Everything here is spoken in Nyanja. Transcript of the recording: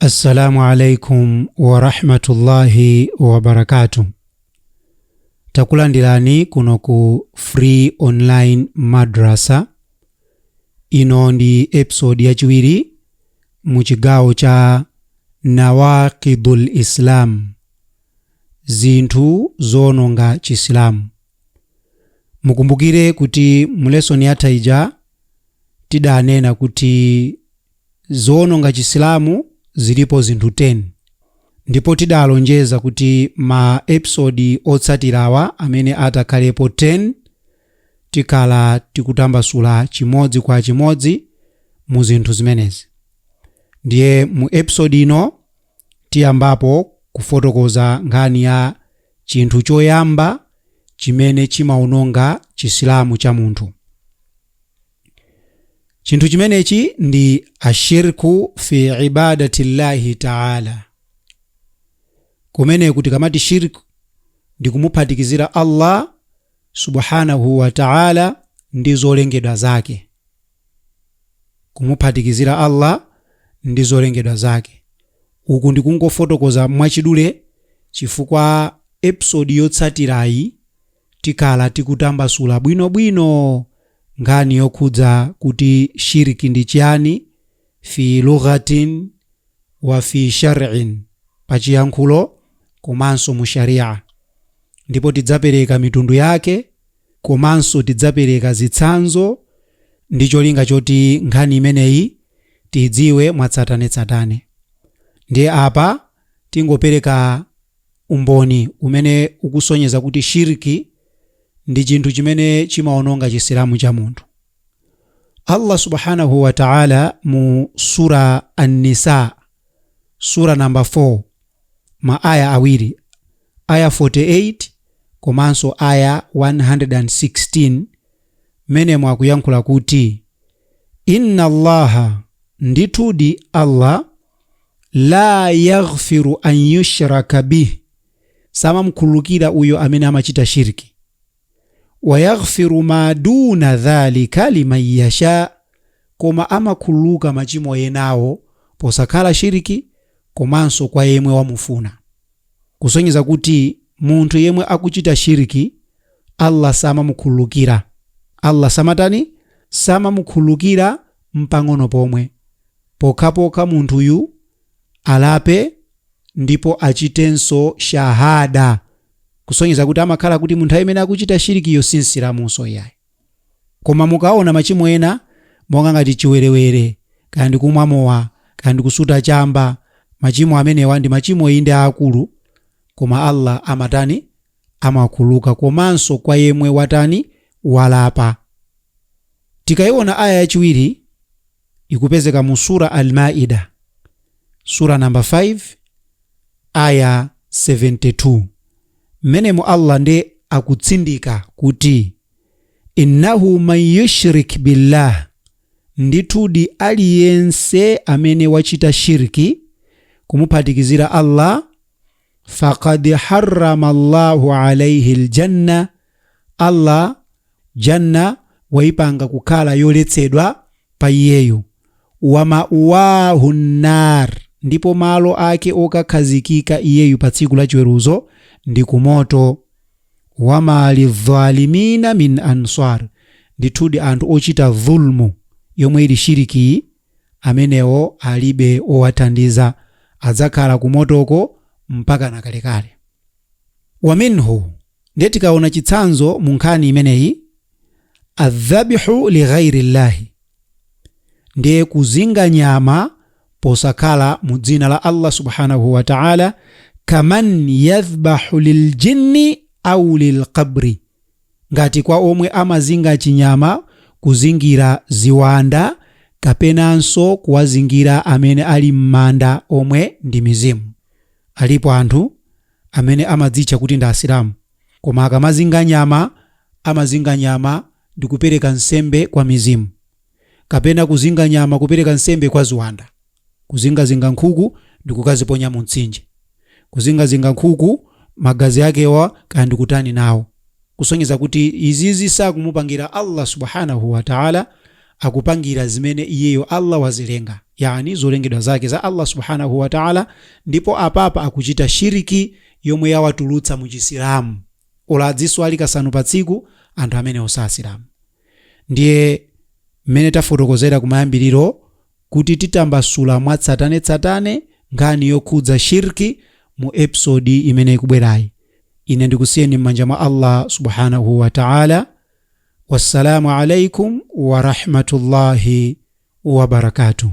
Assalamu alaikum warahmatullahi wabarakatuh. Takulandirani kuno ku Free Online Madrasa. Ino ndi episode yachiwiri mu chigawo cha Nawaqidul Islam, zinthu zoononga Chisilamu. Mukumbukire kuti mu lesson yatha ija tidanena kuti zoononga Chisilamu zilipo zinthu 10, ndipo tidalonjeza kuti ma episode otsatirawa amene atakhalepo 10 tikhala tikutambasula chimodzi kwa chimodzi mu zinthu zimenezi. Ndiye mu episode ino tiyambapo kufotokoza nkhani ya chinthu choyamba chimene chimaononga Chisilamu cha munthu. Chinthu chimenechi ndi ashirku fi ibadati llahi taala. Kumeneku tikamati shirku ndi kumuphatikizira Allah subhanahu wa taala ndi zolengedwa zake. Kumuphatikizira Allah ndi zolengedwa zake. Uku ndikungofotokoza mwachidule chifukwa episode yotsatirayi tikhala tikutambasula bwinobwino nkhani yokhudza kuti shiriki ndi chiyani fi lughatin wa fi shar'in, pachiyankhulo komanso mu sharia, ndipo tidzapereka mitundu yake komanso tidzapereka zitsanzo ndi cholinga choti nkhani imeneyi tidziwe mwatsatanetsatane. Ndiye apa tingopereka umboni umene ukusonyeza kuti shiriki ndi chinthu chimene chimaononga Chisilamu cha munthu. Allah subhanahu wa ta'ala mu sura An-Nisa, sura namba 4, ma aya awiri, aya 48 komanso aya 116, menemo akuyankhula kuti inna Allaha, ndithudi Allah, la yaghfiru an yushraka bih, samamkhululukira uyo amene amachita shirki, wa yaghfiru ma duna dhalika liman yasha, koma amakhululuka machimo enawo posakhala shiriki komanso kwa yemwe wamufuna. Kusonyeza kuti munthu yemwe akuchita shiriki Allah samamukhululukira. Allah samatani? Samamukhululukira mpang'ono pomwe, pokhapokha munthuyu alape ndipo achitenso shahada, kusonyeza kuti amakhala kuti munthu amene akuchita shirikiyo si Msilamunso iyayi. Koma mukaona machimo ena monga ngati chiwerewere, kaya ndi kumwa mowa, kaya ndi kusuta chamba, machimo amenewa ndi machimo inde aakulu, koma Allah amatani? Amakhululuka, komanso kwa yemwe watani? Walapa. Tikayiona aya yachiwiri ikupezeka mu sura Al-Maida, sura namba 5 aya 72. Mmenemo Allah nde akutsindika kuti innahu man yushrik billah, ndithudi aliyense amene wachita shirki, kumuphatikizira Allah, faqad harrama Allahu alayhi aljanna, Allah janna waipanga kukhala yoletsedwa pa iyeyo, wa ma'wahu nnar, ndipo malo ake okakhazikika iyeyu pa tsiku la chiweruzo ndi kumoto, wama lidhalimina min ansar, ndithudi anthu ochita dhulmu yomwe ili shiriki amenewo alibe owathandiza, adzakhala kumotoko mpaka na kalekale. Wa minhu, ndiye tikaona chitsanzo mu nkhani imeneyi, adhabihu li ghairi llahi, ndiye kuzinga nyama posakhala mu dzina la Allah subhanahu wa ta'ala, kaman yadhbahu liljinni au lilqabri, ngati kwa omwe amazinga chinyama kuzingira ziwanda kapenanso kuwazingira amene ali m'manda omwe ndi mizimu. Alipo anthu amene amadzitcha kuti ndi Asilamu, koma akamazinga nyama, amazinga nyama ndi kupereka nsembe kwa mizimu, kapena kuzinga nyama kupereka nsembe kwa ziwanda, kuzingazinga nkhuku ndi kukaziponya mu mtsinje, kuzingazinga nkhuku magazi akewa kaya ndikutani nawo, kusonyeza kuti izizi sakumupangira Allah subhanahu wa ta'ala, Akupangira zimene iyeyo Allah wazilenga, yani zolengedwa zake za Allah subhanahu wa ta'ala. Ndipo apapa akuchita shiriki yomwe yawatulutsa mu Chisilamu. Olo adziswali kasanu pa tsiku, anthu amenewo sasilamu. Ndiye mmene tafotokozera kumayambiriro kuti titambasula mwatsatanetsatane nkhani yokhudza shirki mu episode imene ikubwerayi. Ine ndikusiyeni m'manja mwa Allah subhanahu wa ta'ala. Wassalamu alaikum wa rahmatullahi wa barakatuh.